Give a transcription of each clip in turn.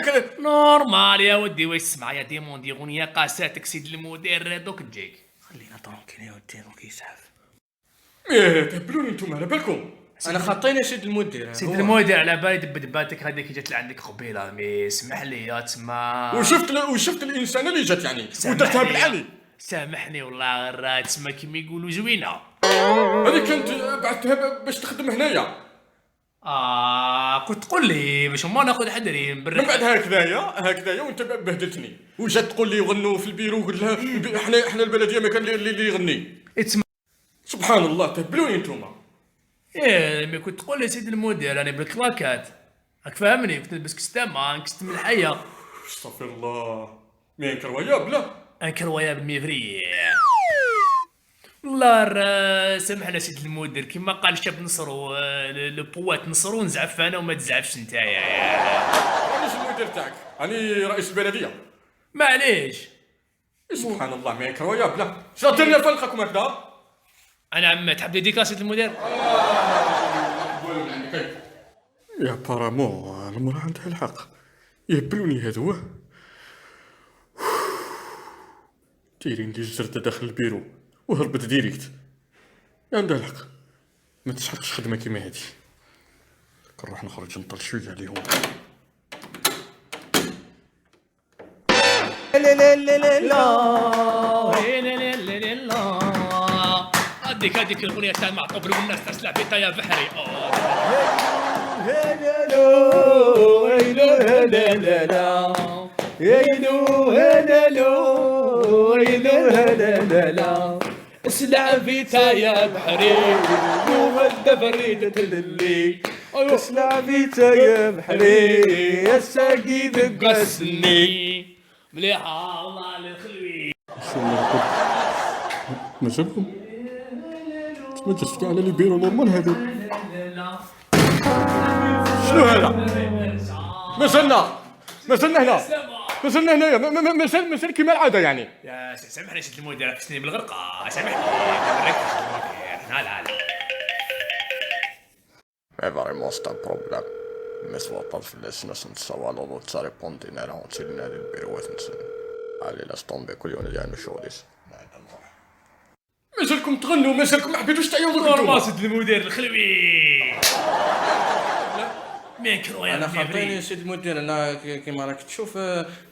تاعك. normal يا ودي، واش تسمع يا demander اغنية قاساتك سيد المدير دوك تجيك. خلينا tranquille يا ودي، دوك يسعف. ايه تهبلوني انتم على بالكم. انا خاطيني سيد المدير. سيد المدير على بالي دبدباتك هذيك جات لعندك قبيلة، mais اسمح لي يا تما. وشفت الانسانة اللي جات يعني ودرتها سامحني. بالعلي. سامحني والله غير تسمى كيما يقولوا زوينة. هذه كانت بعثتها باش تخدم هنايا. كنت تقول لي باش ما ناخذ حدري من نبرح. بعد هكذايا هكذايا وانت بهدلتني وجات تقول لي يغنوا في البيرو، قلت لها احنا البلدية ما كان اللي يغني. تسمى سبحان الله تهبلوني انتوما. ايه mais كنت تقول لي سيد المدير راني بالكلاكات، راك فاهمني، كنت نلبس costume نكستم الحية. استغفر الله، mais incroyable لا. incroyable mais vrai. والله سامحنا سيد المدير، كيما قال شاب نصرو le poète نصرو، نزعف انا وما تزعفش نتايا. مانيش المدير تاعك، راني رئيس البلديه. معليش. سبحان الله mais incroyable لا c'est la dernière fois نلقاكم هكذا. انا عم تحب dédicace سيد المدير؟ يا apparemment المرأة عندها الحق، يهبلوني هذو دايرين لي الزردة داخل البيرو وهربت direct. عندها الحق، ما تسحقش خدمة كيما هادي. نروح نخرج نطل شوية عليهم. لا لا لا لا لا. لا لا لا لا لا. هذيك الاغنية تاع معطوب والناس تاع سلع بيتا يا بحري. لا لا لا لا لا لا لا لا لا. سلع بيتا يا بحري. وغدا فريدة اللي تسلع بيتا يا بحري يا ساقي ذقسني. مليحة الله الخلوي. شو الله مازالكم ما جست على les bureaux normal هذو. شنو هذا؟ مازلنا مازلنا هنا، مازلنا هنايا، مازال مازال كيما العادة يعني. يا سامحني سيد المدير، عفسني بالغرقه، سامحني بركت سيد المدير. لا لا لا. Mais vraiment c'est un problème. Mais وطل في الناس نتسوالو وتساريبوندينا راه تسيلنا للبيروات نسن. allez laisse tomber، كل يوم اللي عنده شغليس. مازالكم تغنوا، مازالكم ما حبيتوش تعيطوا normal. انتوما. سيد المدير الخلوي mais incroyable. انا خاطيني سيد المدير، انا كيما راك تشوف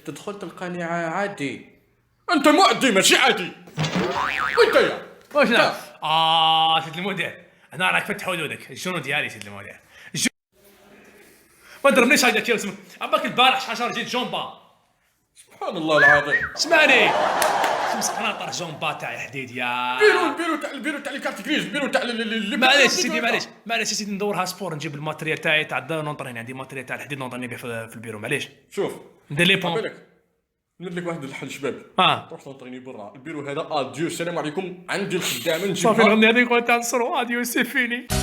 تدخل تلقاني عادي. انت معدي ماشي عادي. وانت يا واش نعم؟ سيد المدير انا راك فتح حدودك، الجنون ديالي سيد المدير. ما ضربنيش هكذا كي اسمك عباك البارح شحال شهر جيت جومبا. سبحان الله العظيم. اسمعني خمس قناطر جومبا تاع حديد يا البيرو تاع البيرو تاع les cartes grises، ال bureau تاع اللي معليش سيدي، معليش معليش سيدي، ندورها sport، نجيب ال matériel تاعي تاع الدار نونطريني، عندي matériel تاع الحديد نونطريني به في البيرو، معليش. شوف. ندير les pompes. بالك ندير لك واحد الحل شباب. تروح تنطريني برا البيرو هذا، adieu السلام عليكم، عندي الخدامة صافي نجيبها. نغني هذيك تاع نصرو adieu c'est fini.